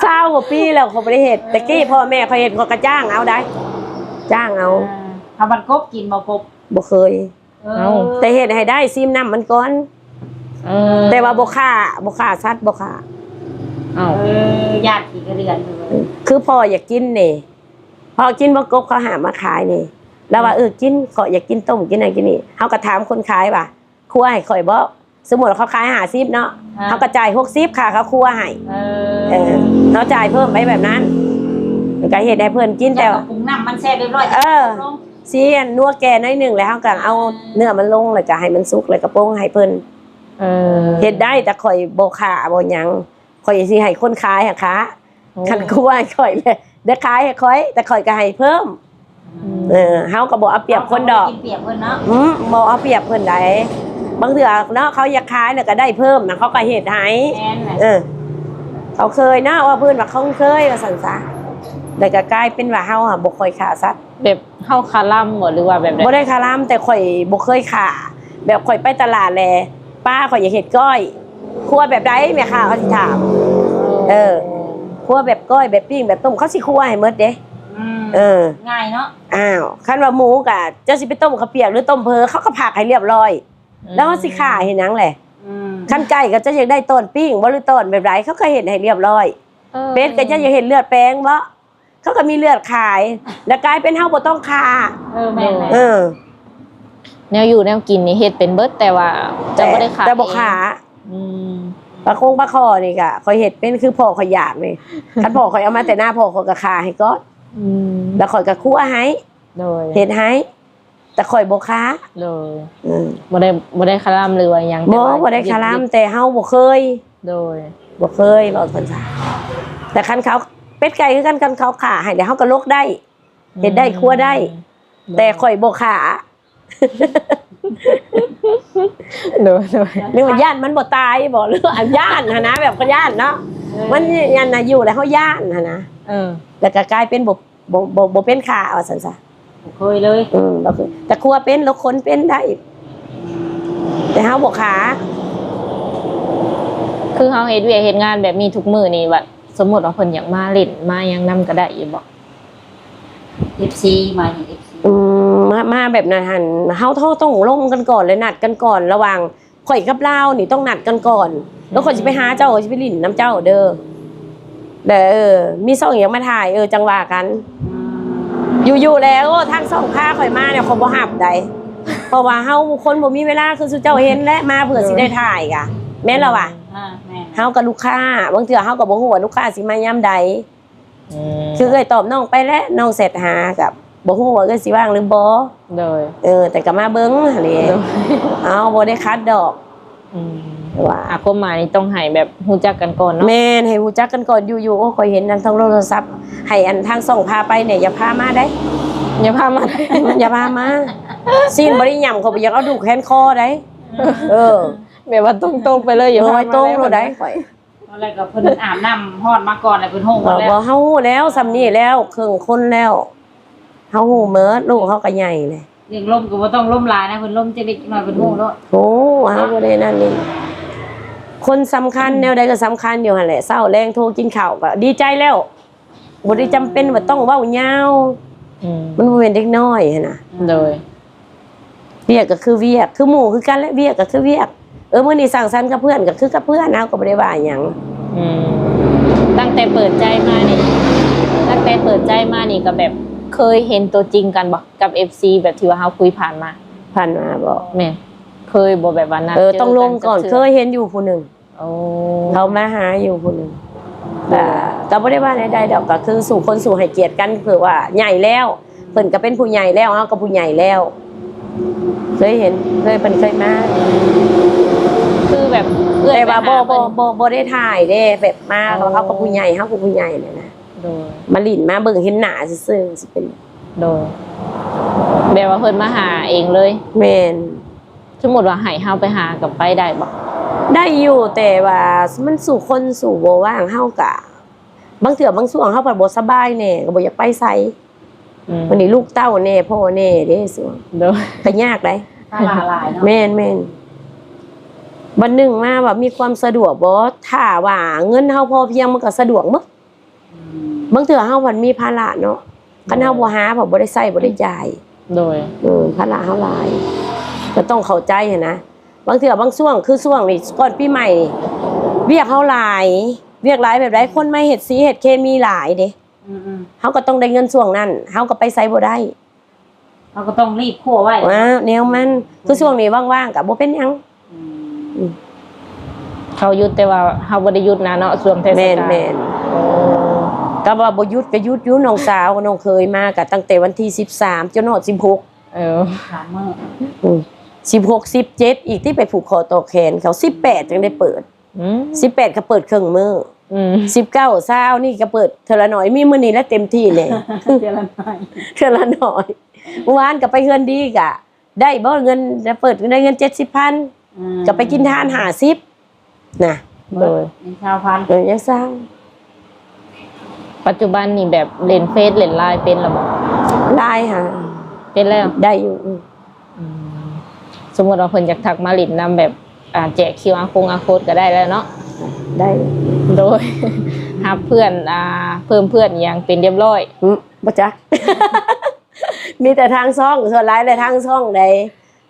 ຊາວກວ່າປີແລ້ວຂ້ອຍບໍ່ໄດ້ເຮັດ. ແຕ່ກີ້ພໍ່ແມ່ຂ້ອຍເຮັດ ຂ້ອຍກໍຈ້າງເອົາໃດ ຈ້າງເອົາ. ອ່າ ເອົາມັນກົບກິນບໍ່ ກົບ? ບໍ່ເຄີຍ. ເອີ ເອົ້າ ແຕ່ເຮັດໃຫ້ໄດ້ ຊີມນ້ຳມັນກ່ອນ. ເອີ ແຕ່ວ່າບໍ່ຂ້າ ບໍ່ຂ້າສັດ ບໍ່ຂ້າ. ເອົ້າ ເອີ ຢ້ານຂີ້ກະເດືອນ. ຄືພໍ່ຢາກກິນນີ້ ພໍ່ກິນບໍ່ ກົບເຂົາຫາມາຂາຍນີ້ ລາວວ່າ ອືມ ເອີ ກິນ ຂ້ອຍຢາກກິນຕົ້ມ ກິນນັ້ນກິນນີ້. ເຮົາກໍຖາມຄົນຂາຍວ່າ ຄົວໃຫ້ຂ້ອຍບໍ່? ສົມມຸດວ່າເຂົາຂາຍຫ້າສິບເນາະ ອ່າ ເຮົາກໍຈ່າຍຫົກສິບຄ່າເຂົາຄົວໃຫ້. ເອີ ເອີ ເຮົາຈ່າຍເພີ່ມໄປແບບນັ້ນ ແລ້ວກໍເຮັດໃຫ້ເພິ່ນກິນ. ແຕ່ວ່າປຸງນ້ຳມັນແຊບຮຽບຮ້ອຍ ເອີ ສີອັນນົວແກ່ໜ້ອຍໜຶ່ງ ແລ້ວເຮົາກໍເອົາ ອ່າ ເນື້ອມັນລົງ ແລ້ວກໍໃຫ້ມັນສຸກ ແລ້ວກໍປົງໃຫ້ເພິ່ນ. ເອີ ເຮັດໄດ້ ແຕ່ຂ້ອຍບໍ່ຂ້າບໍ່ຫຍັງ ຂ້ອຍຊິໃຫ້ຄົນຂາຍຫັ້ນຂ້າ. ໂອ້ ຄັນຄົວໃຫ້ຂ້ອຍແຫຼະ ໄດ້ຂາຍໃຫ້ຂ້ອຍ ແຕ່ຂ້ອຍກໍໃຫ້ເພີ່ມ. ອືມ ເອີ ເຮົາກໍບໍ່ເອົາປຽບຄົນດອກ ເຮົາກໍບໍ່ໄດ້ກິນປຽບເພິ່ນເນາະ. ອືມ ບໍ່ເອົາປຽບເພິ່ນໃດ. ບາງເທື່ອເນາະ ເຂົາຢາກຂາຍແລ້ວກໍໄດ້ເພີ່ມນະ ເຂົາກໍເຮັດໃຫ້. ແມ່ນແຫຼະ ເອີ ເຂົາເຄີຍເນາະ ວ່າເພິ່ນວ່າເຂົາເຄີຍວ່າຊັ້ນຊະ ແລ້ວກໍກາຍເປັນວ່າເຮົາຫາບໍ່ຄ່ອຍຂ້າສັດ. ແບບເຮົາຄາລຳບໍ່ ຫຼືວ່າແບບໃດ? ບໍ່ໄດ້ຄາລຳ ແຕ່ຂ້ອຍບໍ່ເຄີຍຂ້າ. ແບບຂ້ອຍໄປຕະຫຼາດແຫຼະ ປ້າ ຂ້ອຍຢາກເຮັດກ້ອຍ ຄົວແບບໃດແມ່ຄ້າເຂົາຊິຖາມ. ເອີ ຄົວແບບກ້ອຍ ແບບປີ້ງ ແບບຕົ້ມ ເຂົາຊິຄົວໃຫ້ໝົດເດ້. ອືມ ເອີ ງ່າຍເນາະ. ອ້າວ ຄັນວ່າໝູກະ ເຈົ້າຊິໄປຕົ້ມເຂົ້າປຽກ ຫຼືຕົ້ມເຜີ ເຂົາກໍພັກໃຫ້ຮຽບຮ້ອຍ. ອືມ ແລ້ວເຮົາຊິຂ້າເຮັດຫຍັງແຫຼະ? ອືມ ຄັນໄກ່ກໍ ເຈົ້າຢາກໄດ້ຕອນປີ້ງບໍ່ ຫຼືຕອນແບບໃດ ເຂົາກໍເຮັດໃຫ້ຮຽບຮ້ອຍ. ເອີ ເປັດກໍ ເຈົ້າຢາກເຮັດເລືອດແປງບໍ່? ເຂົາກໍມີເລືອດຂາຍ ແລ້ວກາຍເປັນເຮົາບໍ່ຕ້ອງຂ້າ. ເອີ ແມ່ນແຫຼະ. ເອີ ແນວຢູ່ແນວກິນນີ້ເຮັດເປັນເບິດ ແຕ່ວ່າຈະ ແຕ່ ບໍ່ໄດ້ຂາຍ ແຕ່ບໍ່ຂາຍ. ອືມ ປາຄົງປາຄໍ່ນີ້ກະຂ້ອຍເຮັດເປັນ ຄືພໍ່ຂ້ອຍຢາກນີ້ ຄັນພໍ່ຂ້ອຍເອົາມາແຕ່ນາ ພໍ່ຂ້ອຍກໍຂ້າໃຫ້ກ່ອນ. ອືມ ແລ້ວຂ້ອຍກໍຄົວໃຫ້. ໂດຍ ເຮັດໃຫ້ ແຕ່ຂ້ອຍບໍ່ຄ້າ. ໂດຍ ອືມ ບໍ່ໄດ້ ບໍ່ໄດ້ຄາລຳ ຫຼືວ່າຫຍັງ? ບໍ່ ແຕ່ວ່າ ບໍ່ໄດ້ຄາລຳ ແຕ່ເຮົາບໍ່ເຄີຍ. ໂດຍ ບໍ່ເຄີຍ ເວົ້າຊັ້ນຊະ. ແຕ່ຄັນເຂົາ ເປັດໄກ່ຄືກັນ ຄັນເຂົາຂ້າໃຫ້ແລ້ວ ເຮົາກໍລົກໄດ້ ເຮັດໄດ້ ອືມ ຄົວໄດ້. ໂດຍ ແຕ່ຂ້ອຍບໍ່ຂ້າ. ໂດຍ ໂດຍ ຫຼືວ່າຢ້ານມັນບໍ່ຕາຍບໍ່ ຫຼືວ່າຢ້ານຫັ້ນນະ ແບບກໍຢ້ານເນາະ. ເອີ ມັນຢ້ານນະ ຢູ່ແລ້ວເຮົາຢ້ານຫັ້ນນະ. ເອີ ແລ້ວກໍກາຍເປັນບໍ່ ບໍ່ ບໍ່ ບໍ່ເປັນຂ້າວ່າຊັ້ນຊະ. ບໍ່ເຄີຍເລີຍ. ອືມ ບໍ່ເຄີຍ ແຕ່ຄົວເປັນ ແລ້ວຄົນເປັນໄດ້ ແຕ່ເຮົາບໍ່ຂ້າ. ຄືເຮົາເຮັດວຽກເຮັດງານແບບນີ້ທຸກມື້ນີ້ ວ່າສົມມຸດວ່າເພິ່ນຢາກມາຫຼິ້ນມາຫຍັງນຳກໍໄດ້ຢູ່ບໍ່? ເອັຟຊີ ໝາຍເຖິງ ເອັຟຊີ ອືມ ມາ ມາແບບນັ້ນຫັ້ນ ເຮົາ ເຮົາຕ້ອງລົມກັນກ່ອນ ແລະ ນັດກັນກ່ອນ ລະຫວ່າງ ຂ້ອຍກັບລາວນີ້ຕ້ອງນັດກັນກ່ອນ ແລ້ວຂ້ອຍຊິໄປຫາເຈົ້າ ຂ້ອຍຊິໄປຫຼິ້ນນຳເຈົ້າເດີ ແລ້ວ ເອີ ມີຊ່ອງຫຍັງມາຖ່າຍ ເອີ ຈັ່ງວ່າກັນ. ອືມ ຢູ່ໆແລ້ວ ທາງຊ່ອງພາຂ້ອຍມາແລ້ວ ຂ້ອຍບໍ່ຮັບໃດ ເພາະວ່າເຮົາຄົນບໍ່ມີເວລາ ຄືສູ່ເຈົ້າເຫັນແຫຼະ ມາເພື່ອຊິໄດ້ຖ່າຍກະ ແມ່ນລະວະ. ອ່າ ແມ່ນ ເຮົາກັບລູກຄ້າ ບາງເທື່ອເຮົາກໍບໍ່ຮູ້ວ່າລູກຄ້າຊິມາຍາມໃດ. ອືມ ຄືເອື້ອຍຕອບນ້ອງໄປແລ້ວ ນ້ອງແຊັດຫາ ກໍບໍ່ຮູ້ວ່າເອື້ອຍຊິວ່າງຫຼືບໍ່. ໂດຍ ເອີ ແຕ່ກໍມາເບິ່ງຫັ້ນເດ. ໂດຍ ເອົາ ບໍ່ໄດ້ຂັດດອກ. ອືມ ວ່າ ອ່າ ຄວາມໝາຍນີ້ຕ້ອງໃຫ້ແບບຮູ້ຈັກກັນກ່ອນເນາະ. ແມ່ນ ໃຫ້ຮູ້ຈັກກັນກ່ອນ. ຢູ່ໆ ໂອ້ ຂ້ອຍເຫັນນຳທາງໂທລະສັບ ໃຫ້ອັນທາງຊ່ອງພາໄປແດ່ ຢ່າພາມາໄດ໋ ຢ່າພາມາ ອືມ ຢ່າພາມາ. ຊີ້ນບໍ່ໄດ້ຫຍ້ຳ ຂ້ອຍບໍ່ຢາກເອົາດູກແຂນຄໍໄດ໋. ເອີ ແບບວ່າຕົງໆໄປເລີຍ ຢ່າພາມາ ໂດຍ ຕົງໂລດໄດ໋ ຂ້ອຍ ຕອນແລກກໍເພິ່ນອາບນ້ຳຮ້ອນມາກ່ອນ ແລ້ວເພິ່ນຮູ້ໝົດແລ້ວ. ບໍ່ ເຮົາຮູ້ແລ້ວ ສ່ຳນີ້ແລ້ວ ເຄິ່ງຄົນແລ້ວ ເຮົາຮູ້ໝົດ. ລູກເຮົາກໍໃຫຍ່ແລ້ວ. ເລື່ອງລົມກໍບໍ່ຕ້ອງລົມຫຼາຍນະ ເພິ່ນລົມຈັກເລັກຈັກນ້ອຍເພິ່ນຮູ້ໂລດ. ໂອ້ ເຮົາບໍ່ໄດ້ນັ້ນນີ້ ຄົນສຳຄັນ ອືມ ແນວໃດກໍສຳຄັນຢູ່ຫັ້ນແຫຼະ. ເຊົ້າແລງໂທກິນເຂົ້າກໍດີໃຈແລ້ວ ບໍ່ໄດ້ຈຳເປັນວ່າຕ້ອງເວົ້າຍາວ ອືມ ມັນບໍ່ແມ່ນເດັກນ້ອຍຫັ້ນນະ. ໂດຍ ວຽກກໍຄືວຽກ ຄືໝູ່ຄືກັນແຫຼະ ວຽກກໍຄືວຽກ. ເອີ ມື້ນີ້ສັງສັນກັບເພື່ອນກໍຄືກັບເພື່ອນ ເຮົາກໍບໍ່ໄດ້ວ່າຫຍັງ. ອືມ ຕັ້ງແຕ່ເປີດໃຈມານີ້ ຕັ້ງແຕ່ເປີດໃຈມານີ້ກໍແບບເຄີຍເຫັນຕົວຈິງກັນບໍ່ ກັບເອັຟຊີ ແບບທີ່ວ່າເຮົາຄຸຍຜ່ານມາ? ຜ່ານມາບໍ? ແມ່ນ ເຄີຍບໍ່ ແບບວ່ານັດ ເອີ ຕ້ອງລົມກ່ອນ ເຈີກັນຈັກເທື່ອ? ເຄີຍເຫັນຢູ່ຜູ້ໜຶ່ງ. ໂອ້ ເຂົາມາຫາຢູ່ພຸ້ນ. ໂດຍ ກະ ກະບໍ່ໄດ້ວ່າແນວໃດດອກ ກະຄືສູ່ຄົນສູ່ໃຫ້ກຽດກັນ ເພື່ອວ່າໃຫຍ່ແລ້ວ ເພິ່ນກະເປັນຜູ້ໃຫຍ່ແລ້ວ ເຮົາກະຜູ້ໃຫຍ່ແລ້ວ ເຄີຍເຫັນ ເຄີຍ ເພິ່ນເຄີຍມາ ຄືແບບເອື້ອຍ ແຕ່ວ່າ ໄປຫາ ບໍ່ ເພິ່ນ ບໍ່ ບໍ່ ບໍ່ໄດ້ຖ່າຍເດ້ ແບບມາ ອໍ ເຂົາກະຜູ້ໃຫຍ່ ເຮົາກະຜູ້ໃຫຍ່ແຫຼະນະ. ໂດຍ ມາຫຼິ້ນມາເບິ່ງເຫັນໜ້າຊື່ໆ ຊິເປັນ. ໂດຍ ແບບວ່າເພິ່ນມາຫາເອງເລີຍ? ແມ່ນ. ສົມມຸດວ່າໃຫ້ເຮົາໄປຫາ ກໍໄປໄດ້ບໍ່? ໄດ້ຢູ່ ແຕ່ວ່າມັນສູ່ຄົນສູ່ບໍ່ວ່າງ ເຮົາກະ ບາງເທື່ອບາງຊ່ວງເຮົາພັດບໍ່ສະບາຍແດ່ ກໍບໍ່ຢາກໄປໃສ. ອືມ ບັດນີ້ລູກເຕົ້າແດ່ ພໍ່ແດ່ເດ້ ຊ່ວງ ໂດຍ ກໍຍາກໄດ໋ ພາລະຫຼາຍເນາະ. ແມ່ນໆ ວັນໜຶ່ງມາວ່າມີຄວາມສະດວກບໍ່? ຖ້າວ່າເງິນເຮົາພໍພຽງ ມັນກໍສະດວກໝົດ. ອືມ ບາງເທື່ອເຮົາພັດມີພາລະເນາະ ຄັນເຮົາ ໂດຍ ບໍ່ຫາ ເຮົາບໍ່ໄດ້ໃຊ້ ບໍ່ໄດ້ຈ່າຍ. ໂດຍ ເອີ ພາລະເຮົາຫຼາຍ ກໍຕ້ອງເຂົ້າໃຈຫັ້ນນະ. ບາງເທື່ອບາງຊ່ວງ ຄືຊ່ວງນີ້ ກ່ອນປີໃໝ່ ວຽກເຮົາຫຼາຍ ວຽກຫຼາຍແບບໃດ? ອືມ ຄົນມາເຮັດສີເຮັດເຄມີຫຼາຍເດ້. ອືມໆ ເຮົາກໍຕ້ອງໄດ້ເງິນຊ່ວງນັ້ນ ເຮົາກໍໄປໃສບໍ່ໄດ້. ເຮົາກໍຕ້ອງລີບຄົວໄວ້ ວ່າແນວມັນ ຄືຊ່ວງນີ້ວ່າງໆ ກໍບໍ່ເປັນຫຍັງ. ອືມ ອືມ ເຂົາຢຸດ ແຕ່ວ່າເຮົາບໍ່ໄດ້ຢຸດນະເນາະ ຊ່ວງເທດສະການ. ແມ່ນໆ ໂອ້ ກໍວ່າບໍ່ຢຸດກໍຢຸດຢູ່ ນ້ອງສາວກັບນ້ອງເຂີຍມາກໍຕັ້ງແຕ່ວັນທີສິບສາມ ຈົນຮອດສິບຫົກ. ເອີ ສາມມື້. ອືມ ສິບຫົກ ສິບເຈັດ ອີກ ທີ່ໄປຜູກຂໍ້ຕໍ່ແຂນເຂົາ ສິບແປດ ຈັ່ງໄດ້ເປີດ. ອືມ ສິບແປດ ກໍເປີດເຄິ່ງມື້. ອືມ ສິບເກົ້າ ຊາວ ນີ້ກໍເປີດເທື່ອລະໜ້ອຍ ມີມື້ນີ້ແຫຼະເຕັມທີ່ແດ່ ເທື່ອລະໜ້ອຍ ເທື່ອລະໜ້ອຍ. ມື້ວານກໍໄປເຮືອນດີ ກະໄດ້ບໍ່ເງິນ ໄດ້ເປີດ ໄດ້ເງິນເຈັດສິບພັນ. ອືມ ກໍໄປກິນທານຫ້າສິບນະ. ໂດຍ ຍັງຊາວພັນ ເອີ ຍັງຊາວ. ປັດຈຸບັນນີ້ແບບຫຼິ້ນເຟສຫຼິ້ນລາຍເປັນແລ້ວບໍ່? ລາຍຫາ ເປັນແລ້ວ ໄດ້ຢູ່. ອືມ ອືມ ສົມມຸດວ່າເພິ່ນຢາກທັກມາຫຼິ້ນນຳ ແບບ ອ່າ ແຈກຄິວອາຄົງອາໂຄດກໍໄດ້ແລ້ວເນາະ? ໄດ້. ໂດຍ ຮັບເພື່ອນ ອ່າ ເພີ່ມເພື່ອນອີ່ຫຍັງເປັນຮຽບຮ້ອຍ? ອືມ ບໍ່ຈັກ ມີແຕ່ທາງຊ່ອງ ສ່ວນຫຼາຍແຫຼະທາງຊ່ອງໃດ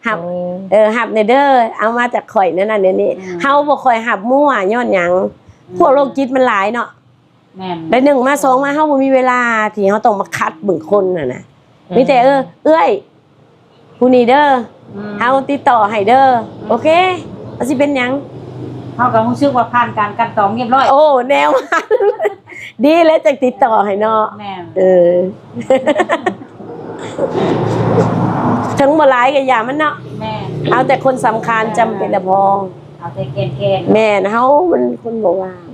ຮັບ ໂອ້ ເອີ ຮັບແດ່ເດີ ເອົາມາຈາກຂ້ອຍແນວນັ້ນແນວນີ້. ອືມ ເຮົາບໍ່ຄ່ອຍຮັບມົ້ວ ຍ້ອນຫຍັງ? ອືມ ພວກໂລກຈິດມັນຫຼາຍເນາະ. ແມ່ນ ໄດ້ໜຶ່ງມາ ສອງມາ ເຮົາບໍ່ມີເວລາທີ່ເຮົາຕ້ອງມາຄັດເບິ່ງຄົນຫັ້ນນະ. ອືມ ມີແຕ່ ເອີ ເອື້ອຍ ຜູ້ນີ້ເດີ ອືມ ເຮົາຕິດຕໍ່ໃຫ້ເດີ. ອືມ ໂອເຄ ມັນຊິເປັນຫຍັງ? ເຮົາກໍຮູ້ສຶກວ່າຜ່ານການກັ່ນຕອງຮຽບຮ້ອຍ. ໂອ້ ແນວນັ້ນ ດີແລ້ວຈັ່ງຕິດຕໍ່ໃຫ້ເນາະ. ແມ່ນ ເອີ ເຖິງບໍ່ຫຼາຍກໍຢ່າມັນເນາະ. ແມ່ນ ເອົາແຕ່ຄົນສຳຄັນ ເອີ ຈຳເປັນລະພໍ ເອົາແຕ່ແກ່ນໆ. ແມ່ນ ເຮົາມັນຄົນບໍ່ວ່າງ.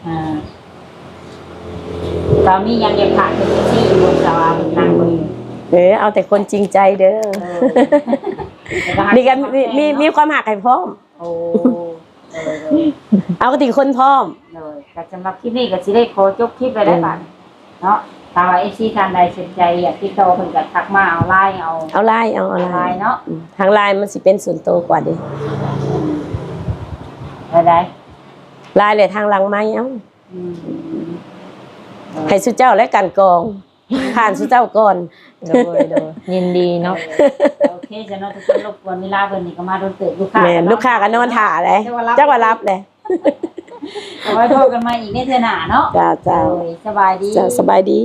ອ່າ ຕອນນີ້ຍັງຢາກຝາກເຖິງເອັຟຊີຢູ່ ແຕ່ວ່າເພິ່ນນັ່ງເບິ່ງຢູ່. ເອີ ເອົາແຕ່ຄົນຈິງໃຈເດີ. ເອີ ນີ້ກໍມີ ມີ ມີຄວາມຮັກໃຫ້ພ້ອມ. ໂອ້ ເອີ ເອີ ເອົາທີ່ຄົນພ້ອມ. ໂດຍ ກໍສຳລັບຄລິບນີ້ກໍຊິໄດ້ຂໍຈົບຄລິບໄວ້ແລ້ວ ອືມ ບາດ ເນາະ. ຖ້າວ່າເອັຟຊີທ່ານໃດສົນໃຈຢາກຕິດຕໍ່ເພິ່ນກໍທັກມາເອົາ LINE ເອົາ ເອົາ LINE ເອົາ ເອົາ LINE LINE ເນາະ. ອືມ ທາງ LINE ມັນຊິເປັນສ່ວນໂຕກວ່າເດ້. ອືມ ແລ້ວໃດ LINE ແຫຼະ ທາງຫຼັງໄມເອົາ. ອືມ ໃຫ້ຊຸເຈົ້າແລະກັນກອງ ຜ່ານຊຸເຈົ້າກ່ອນ. ໂດຍ ໂດຍ ຍິນດີເນາະ. ໂອເຄ ໂອເຄ ຊະເນາະ ທຸກຄົນ ລົບກວນເວລາເພິ່ນນີ້ກໍມາດົນເຕີບ. ລູກຄ້າ ແມ່ນ ກໍນອນ ລູກຄ້າກໍນອນຖ້າແຫຼະ ຈັກວ່າຫຼັບ ຈັກວ່າຫຼັບແຫຼະ. ເອົາໄວ້ພໍ້ກັນໃໝ່ອີກໃນເທື່ອໜ້າເນາະ. ເຈົ້າ ເຈົ້າ ໂດຍ ສະບາຍດີ ເຈົ້າ ສະບາຍດີ.